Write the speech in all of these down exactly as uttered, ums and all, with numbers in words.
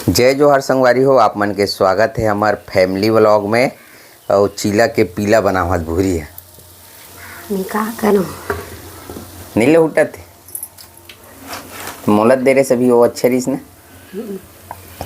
जय जोहार संगवारी हो, आप मन के स्वागत हे हमर family vlog में। अउ चीला के पीला बनावत भूरी हे। मैं का करूं? नहीं लहुटत हे। मोला दे रे सभी, वो अच्छा रहीस ना।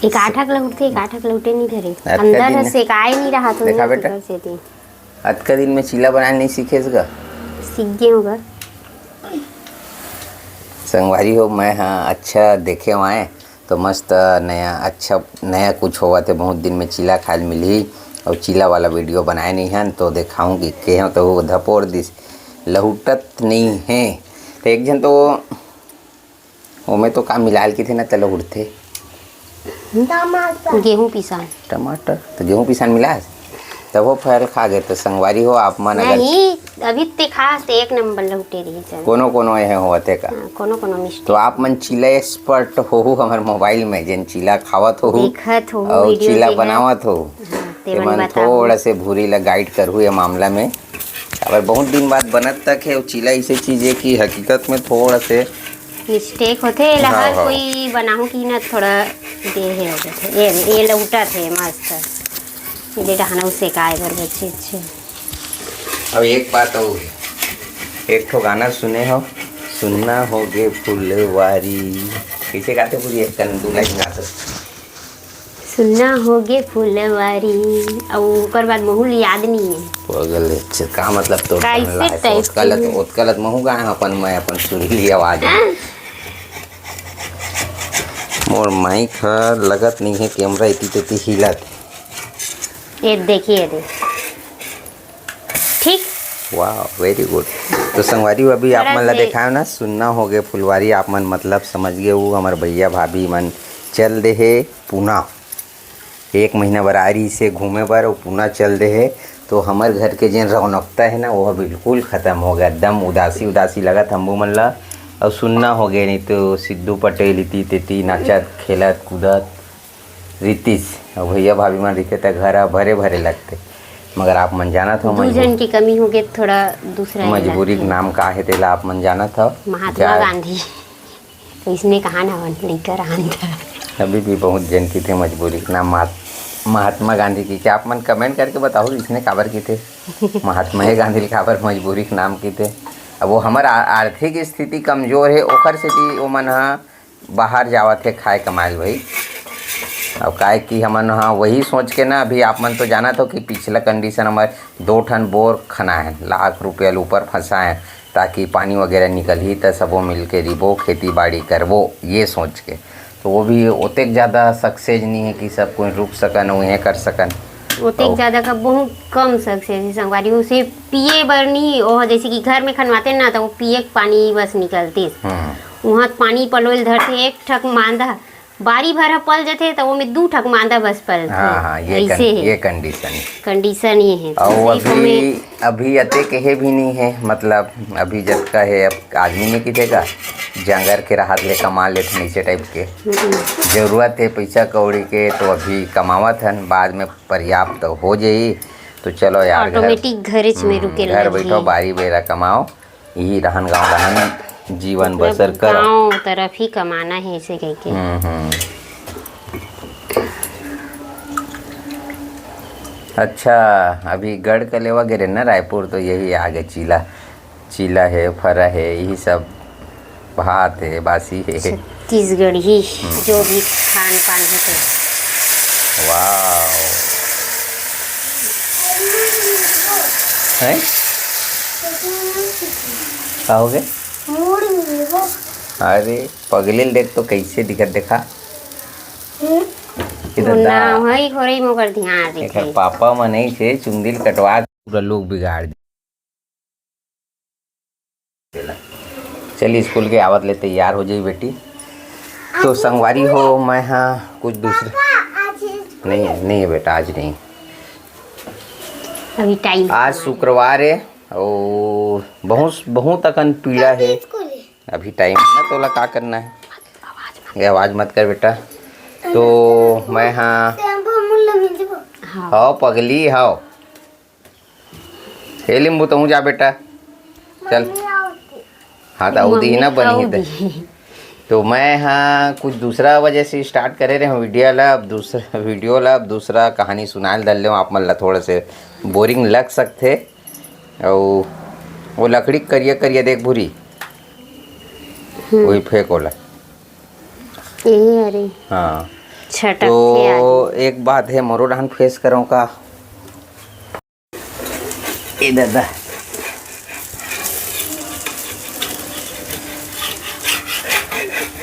एक आठक लहुटथे, एक आठक लहुटे नहीं धरे। अतका अंदर दिन ह सेकाए नहीं रहा तो देखा नहीं बेटा। सुधर से थी। अतका दिन में चीला बनाए नहीं सीखेस गा? सीख गए होगा। संगवारी हो, मैं हाँ अच्छा देखे आए तो मस्त नया, अच्छा नया कुछ होवत हे। बहुत दिन में चीला खाए ल मिलही। अउ चीला वाला video बनाए नहीं हन तो देखाऊं कि केहे तो वो धपोर दिस लहुटत नहीं हे। तो एक झन तो ओमे तो का मिलाल किथे ना, त लहुटथे। गेहूं पिसान। टमाटर तो गेहूं पिसान मिलास, तब वो फल खा गए। तो संगवारी हो, आप मन अगर नहीं, अभी ते खास ते एक नंबर लहुटे रही चल। कोनो कोनो एहे होवत हे का? हाँ, कोनो कोनो mistake। तो आप मन चीला expert होहू हमर mobile में, जेन चीला खावत होहू देखत होहू, अउ video चीला देखत। बनावत होहू। हाँ, ते मन तेमन बताहू। थोड़ा से भूरी ला guide करहू ये मामला में। काबर बहुत दिन बाद बनत तक हे, अउ चीला ऐसे चीज हे कि हकीकत में थोड़ा से mistake होथे, एला हाँ, हर हाँ। कोई बनाहू कि ना थोड़ा देहे हो जाथे। ये, ये लहुटत हे मस्त। ये डहनऊ सेकाए बर बचे अच्छे। अब एक बात अउ हे, एक ठो गाना सुने हो, सुन्ना होगे फुलवारी, कैसे गाथे पूरी एक कन दू लाइन गाथे। सुन्ना होगे फुलवारी, अउ ओकर बाद महू ल याद नहीं हे। पगल हे, अच्छा, का मतलब तोर कैसे गाना ला हे? तो type ओतका ल के? तो, ओतका ल तो महू गाए हंव अपन, मैं अपन सुरीली आवाज में। मोर mic ह लगत नहीं हे, camera इति तेती हिलत। ये देखिए, ये देख। ठीक। Wow, very good। तो संगवारी हो, अभी आप थोड़ा मन ला से देखायो ना, सुन्ना होगे फुलवारी, आप मन मतलब समझ गए, वो हमर भैया भाभी मन चल दे हे पुना। एक महीना बर आए रहिस हे घूमे बर, वो पुना चल दे हे। तो हमर घर के जेन रौनकता हे ना, वो बिल्कुल खत्म हो गया, एकदम उदासी उदासी लगत हमू मन ला। अउ सुन्ना हो गए, नहीं तो सिद्धू पटेल इति तेती नाचत खेलत कूदत रितिस, अउ भैया भाभी मन रहिते त घर ह भरे भरे लगते। मगर आप मन जानत हो दू मजबूर-, जन की कमी होगे त थोड़ा दूसरा ही मजबूरी के लगथे। नाम का हे तेला आप मन जानत हो। महात्मा जा- गांधी। तो इसने कहा ना वन लइका रहन था। अभी भी बहुत जन की थे मजबूरी के नाम महात-, महात्मा गांधी की। क्या आप मन comment करके बताओ इसने काबर की थे? महात्मा गांधी ल काबर मजबूरी के नाम की थे? अब वो हमर आ-, आर्थिक स्थिति कमजोर हे, ओकर सेती ओमन ह बाहर जावत हे खाए कमाए ल भाई। अब काहे कि हमन ह वही सोच के ना, अभी आप मन तो जानत हो कि पिछला condition हमर दो ठन बोर खना है, लाख रुपया ल ऊपर फंसा है, ताकि पानी वगैरह निकलही त सबो मिल के रिबो, खेती बाड़ी करबो, ये सोच के। तो वो भी ओतेक ज़्यादा success नहीं है कि सब कोई रुक सकन, उहें कर सकन। ओतेक अउ ज़्यादा का बहुत कम success है संगवारी, उसे पिए बर नहीं, ओह जैसे कि घर में खनवाते ना, तो वो पिए के पानी बस निकलतीस। हम्म। उहाँ पानी पलोय ल धरथे, एक ठक मांदा, बारी भर ह पल जथे, त ओमे दू ठक मांदा बस पलथे। हाँ, हाँ, ये ऐसे कन-, हे। ये condition हे। Condition ये हे। अउ सही अभी, में अभी अतेक हे भी नहीं है, मतलब, अभी जतका है, अब आदमी में किथे का जंगर के राहत ले कमा लेथे, ऐसे type के। हम्म। जरूरत है पैसा कौड़ी के, तो अभी कमावत हन, बाद में पर्याप्त हो जाई। तो चलो यार, घर automatic घरेच में हम्म, रुके घर लगही। बैठो, बारी बेरा कमाओ, यही रहन गाँव रहन, जीवन मतलब बसर करो। गाँव तरफ ही कमाना है, ऐसे कह के। हम्म, हम्म। अच्छा, अभी गढ़ कलेवा गे रहे ना रायपुर, तो यही आगे चीला, चीला है, फरा है, यही सब भात है, बासी है। छत्तीसगढ़ी हम्म। जो भी खान पान होथे। वाओ। हैं? का हो गए? अरे, पगली ल देख तो कैसे दिखत, देखा। हम्म। इधर वो दा। ना होई, होरई मोकर ध्यान एकर रखे। पापा मन ऐसे चुंदी ल कटवा के पूरा look बिगाड़ दे। चल, स्कूल के आवत ले तैयार हो जाई बेटी। तो संगवारी हो, मैं हाँ कुछ दूसरे पापा, आज स्कूल नहीं, है। नहीं बेटा, आज नहीं। अभी time आज शुक्रवार है और बहुत, बहुत अकन पीड़ा है। स्कूल है। अभी time है ना, तोला का करना है? ये आवाज मत कर बेटा। तो मैं हाँ हाँ। हाव पगली हाव। ए लिंबू, तहूँ जा बेटा, चल। मम्मी आओ। हाँ, त आऊ दी ना मम्मी बनही खाऊ त। दी। तो मैं हाँ कुछ दूसरा वजह से स्टार्ट करे रहे हूँ वीडियो ला, अब दूसरा वीडियो ला, अब दूसरा कहानी सुनाए ल धर ले हूँ आप मन ला। थोड़ा से बोरिंग लग सकथे, अउ वो लकड़ी करिया करिया देख भूरी, हम्म। वही फेंक ओला। यही हरे। हाँ। छटक तो एक बात है, मोरो डाहन फेस करो का? ए दादा,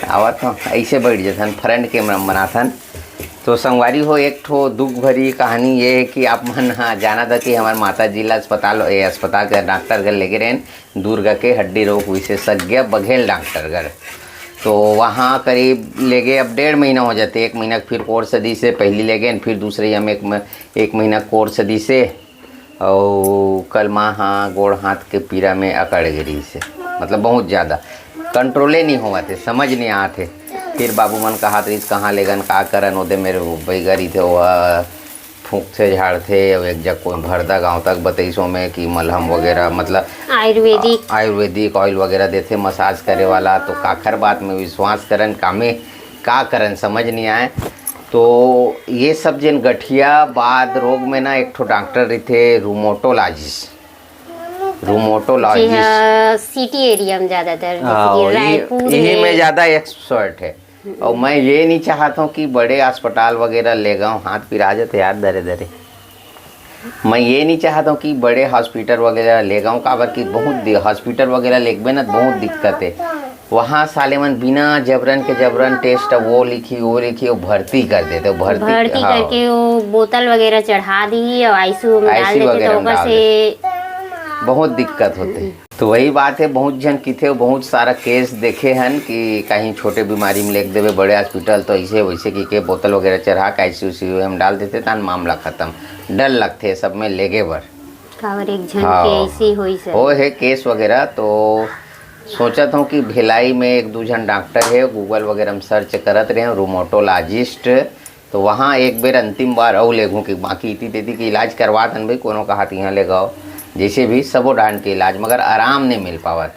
आवत हो, ऐसे बैठ जथन, फ्रंट कैमरा में बनाथन। तो संगवारी हो, एक ठो दुख भरी कहानी ये है कि आप मन ह जाना था कि हमारे माता जी ला अस्पताल, ए, अस्पताल के डॉक्टर घर लेगे रहेन, दुर्ग के हड्डी रोग विशेषज्ञ बघेल डॉक्टर घर। तो वहाँ करीब लेगे, अब डेढ़ महीना हो जाते, एक महीना फिर कोर्स दी से पहली लेगे, फिर दूसरे हम एक म-, एक महीना कोर्स दी से, अउ कल माँ हाँ गोड़ हाथ के पीरा में अकड़ गे रहिस हे, मतलब बहुत ज़्यादा कंट्रोले नहीं होवत हे, समझ नहीं आत हे। फिर बाबू मन कहत रहिस कहाँ लेगन का करन, ओदे मेर बैगा रहिथे, वो फूंकथे झाड़थे, अउ एक जग कोई भरदा गांव तक बतइस ओमे कि मलहम वगैरह, मतलब आयुर्वेदिक। आयुर्वेदिक ऑयल वगैरह देथे, मसाज करे वाला। तो काखर बात में विश्वास करन, कामे का करन, समझ नहीं आए। तो ये सब जेन गठिया बाद रोग में ना एक ठो डॉक्टर रहिथे, रूमोटोलॉजिस्ट। जी रूमोटोलॉजिस्ट। हाँ, सिटी एरिया में ज्यादातर, जैसे हाँ, कि ये, रायपुर यही है। में ज्यादा एक्सपर्ट है। और मैं ये नहीं चाहता हूँ कि बड़े अस्पताल वगैरह ले गाँव, हाथ पिरा जाते यार दरे दरे। मैं ये नहीं चाहता हूँ कि बड़े हॉस्पिटल वगैरह ले गाँव, काबर कि बहुत दि-, हॉस्पिटल वगैरह लेगबे ना, बहुत दिक्कत है। वहाँ साले मन बिना जबरन के जबरन टेस्ट, वो लिखी, वो लिखी, वो भर्ती कर देते, वो भर्ती, भर्ती हाँ। करके वो बोतल वगैरह चढ़ा दी और आईसीयू में डाल आईसीयू देते, तो वगैरह में ओकर डाल से देते। बहुत दिक्कत होते। तो वही बात है, बहुत झन किथे, बहुत सारा केस देखे हन कि कहीं छोटे बीमारी में लेग देवे बड़े हॉस्पिटल, तो ऐसे वैसे की के बोतल वगैरह चढ़ा के आईसीयू में डाल देते, तान मामला खत्म। डर लगथे सब में लेगे बर। काबर एक झन हाँ। के ऐसी होइस हे। हो है केस वगैरह, तो सोचत हूँ कि भिलाई में एक दू झन डॉक्टर है, गूगल वगैरह में सर्च करत रहे, रूमोटोलॉजिस्ट, तो वहाँ एक बेर अंतिम बार अउ लेगूँ कि बाकी इति तेती के इलाज करवात हन भाई, कोनो कहात यहाँ ले गाओ, जैसे भी सबो डांड के इलाज, मगर आराम नहीं मिल पावत।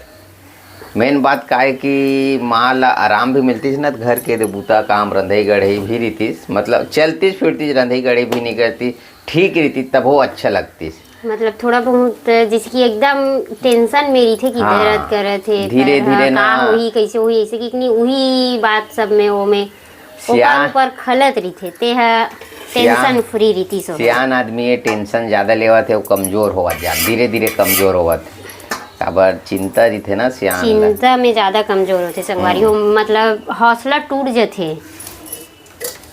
मेन बात का है कि माँ ला आराम भी मिलतीस ना, घर के दे बूता काम रंधई गढ़ई भी रहितीस, मतलब चलतीस फिरतीस, रंधई गढ़ई भी नहीं करती, ठीक रहितीस, तब वो अच्छा लगतीस। मतलब थोड़ा बहुत जैसे कि एकदम टेंशन में रहिथे कि हाँ। दर्द करत हे, धीरे पैर ह धीरे का ना। होही, कैसे होही, ऐसे कि नहीं, उही बात सब में वो में ओकर सियान ऊपर खलत रहिथे, ते ह टेंशन सियान फ्री रहितीस ओकर। सियान आदमी ये टेंशन ज्यादा लेवत हे, वो कमजोर होवत जात, धीरे धीरे कमजोर होवत। काबर चिंता रहिथे ना सियान ला। चिंता में ज्यादा कमजोर होथे संगवारी हो, हम्म। मतलब हौसला टूट जथे। ठीक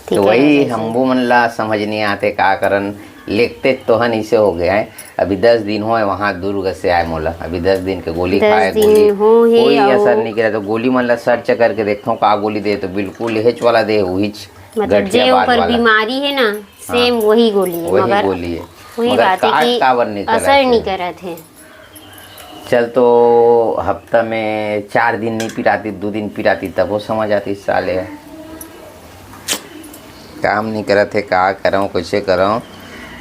तो है, वही जैसे हमबू मन ला समझ नहीं आते का करन, लेगते तो हन इसे हो गया है। अभी दस दिन होए वहाँ दुर्ग से आए मोला, अभी दस दिन के गोली दस खाए, दिन गोली हो हे कोई और असर नहीं किया। तो गोली मन ला सर्च करके देखता हूँ का गोली दे, तो बिल्कुल हेच वाला दे, उहीच मतलब गठिया जे बात ऊपर वाला। बीमारी है ना, सेम वही गोली है, वही मगर गोली है। वही मगर बात है काट कि काबर नहीं करत असर है? नहीं करत है। चल तो हफ्ता में चार दिन नहीं पिराती, दो दिन पिराती, तब वो समझ आती साले। काम नहीं करत है, का करऊँ, कैसे करऊँ?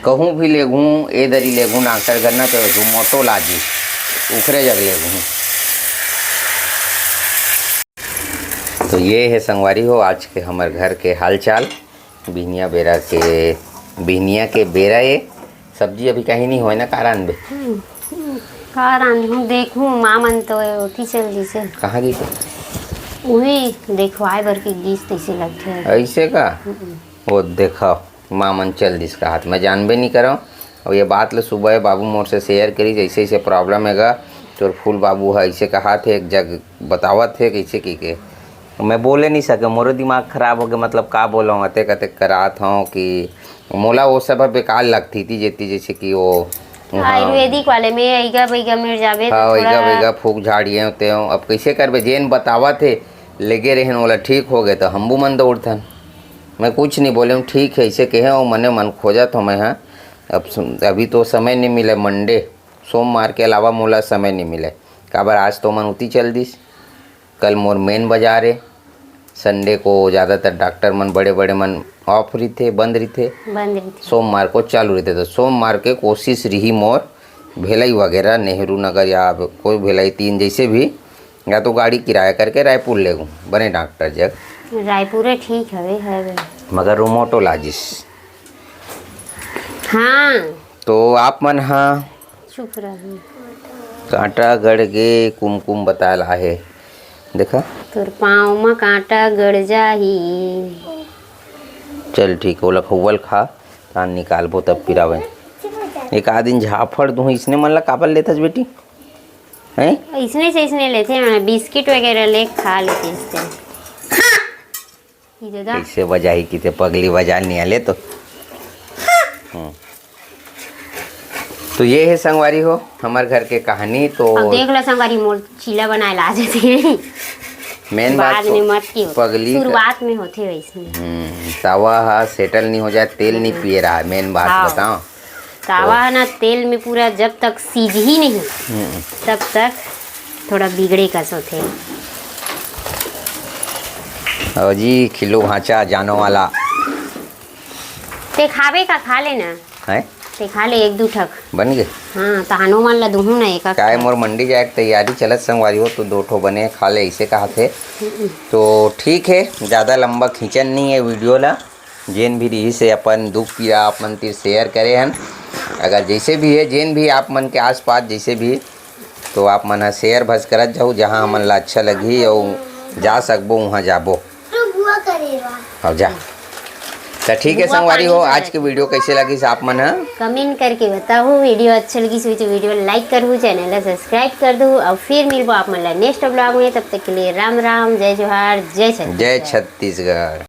कहूँ भी लेगूँ, ए दरी लेगूँ डॉक्टर घर ना, तो रूमोटोलॉजिस्ट, उखरे जग लेगूँ। तो ये है संगवारी हो आज के हमर घर के हालचाल। बिहनिया बेरा के, बिहनिया के बेरा ये सब्जी अभी कहीं नहीं होए ना, का रांधबे? हम्म, हम्म, का रांधहूँ, देखहूँ, माँ मन तो ओती चल दिसे। कहाँ गिसे? उही देखवाए बर के गिस तइसे लगथे। ऐसे का? हम्म। वो देखा, माँ मन चल दिस का हाथ, मैं जानबे नहीं करऊँ। अब ये बात ल सुबह बाबू मोर से शेयर करी, जैसे ऐसे प्रॉब्लम है गा, तोर फूल बाबू है ऐसे कहा थे, एक जग बतावत थे कैसे की के। मैं बोले नहीं सके, मोरो दिमाग खराब हो गया, मतलब का बोलूँ, अतेक अतेक करात हूँ कि मोला वो सब बेकार लगती थी, जेती जैसे कि वो, हाँ। आयुर्वेदिक वाले में अइगा बइगा मिल जावे तो हाँ, अइगा थोड़ा बइगा फूक झाड़िए होते हो। अब कैसे करबे, जेन बतावत हे, लेगे रहेन, ओला ठीक हो गए तो हमबू मन दौड़थन। मैं कुछ नहीं बोले हूँ, ठीक है, ऐसे कहे हो, मने मन खोजत हो मैं, हाँ। अब सुन, अभी तो समय नहीं मिले, मंडे, सोमवार के अलावा मोला समय नहीं मिले। काबर आज तो मन उती चल दिस, कल मोर मेन बाजार है, संडे को ज़्यादातर डॉक्टर मन बड़े बड़े मन ऑफ रहिथे, बंद रहिथे। बंद रहिथे। सोमवार को चालू रहिथे, तो सोमवार के कोशिश रही मोर भिलाई वगैरह, नेहरू नगर या कोई भिलाई तीन जैसे भी या तो गाड़ी किराया करके रायपुर लेगहूँ, बने डॉक्टर जग। रायपुर ठीक हवे, हवे। मगर रोमोटोलॉजिस्ट। हाँ। तो आप मन हा चुप रहू। कांटा गड़ गे कुमकुम बताए ला हे। देखा? तोर पाँव म कांटा गड़ जाही। चल ठीक, ओला खउवल खा, तान निकालबो तब पिरावे। एक आध दिन झाफड़ दूँ, इसने मन ला काबर लेथस बेटी? हैं? इसने से इसने लेथे, मैं बिस्किट वगैरह ले खा लेथे इससे। ई दे दा। कैसे बजाही कि ते पगली बजा नहीं आले तो। हम्म। तो ये है संगवारी हो, हमार घर के कहानी। तो अब देख लो संगवारी, मोर चीला बनाए ला जैसे। मेन बात बाद तो में मत की हो। पगली का शुरुआत में होथे वैसे। हम्म, तावा हा सेटल नहीं हो जाए, तेल नहीं पिए रहा, मेन बात हाँ। बताओ। तावा तो ना तेल में पूरा जब तक सीज ही नहीं, हम्म। तब तक थोड़ा बिगड़े कस होथे। और जी खिल्लू भांचा जानो वाला। ते खाबे का, खा लेना। हैं? ते खा ले एक दू ठक। बन गे? हाँ, तो हनुमान ला दूहूँ ना एक। काय मोर मंडी जाए के तैयारी चलत संगवारी हो, तो दो ठो बने खा ले, इसे कहा थे। तो ठीक है, ज़्यादा लंबा खींचन नहीं है वीडियो ला। जेन भी रही से अपन दुख पीड़ा आप मन तीर शेयर करे हन। अगर जैसे भी है, जेन भी आप मन के आसपास जैसे भी, तो आप मन ह शेयर भस करत जाहू, जहाँ हमन ला अच्छा लगही अउ जा सकबो वहाँ जाबो। अब जा। तो ठीक है संगवारी हो, आज के वीडियो कैसे लगिस आप मन ह? कमेंट करके बताहू। वीडियो अच्छा लगिस होही तो वीडियो लाइक करहू, चैनल ला सब्सक्राइब कर दू। और फिर मिलबो आप मन ला नेक्स्ट ब्लॉग में। तब तक के लिए राम राम, जय जोहार, जय छत्तीसगढ़। जय छत्तीसगढ़।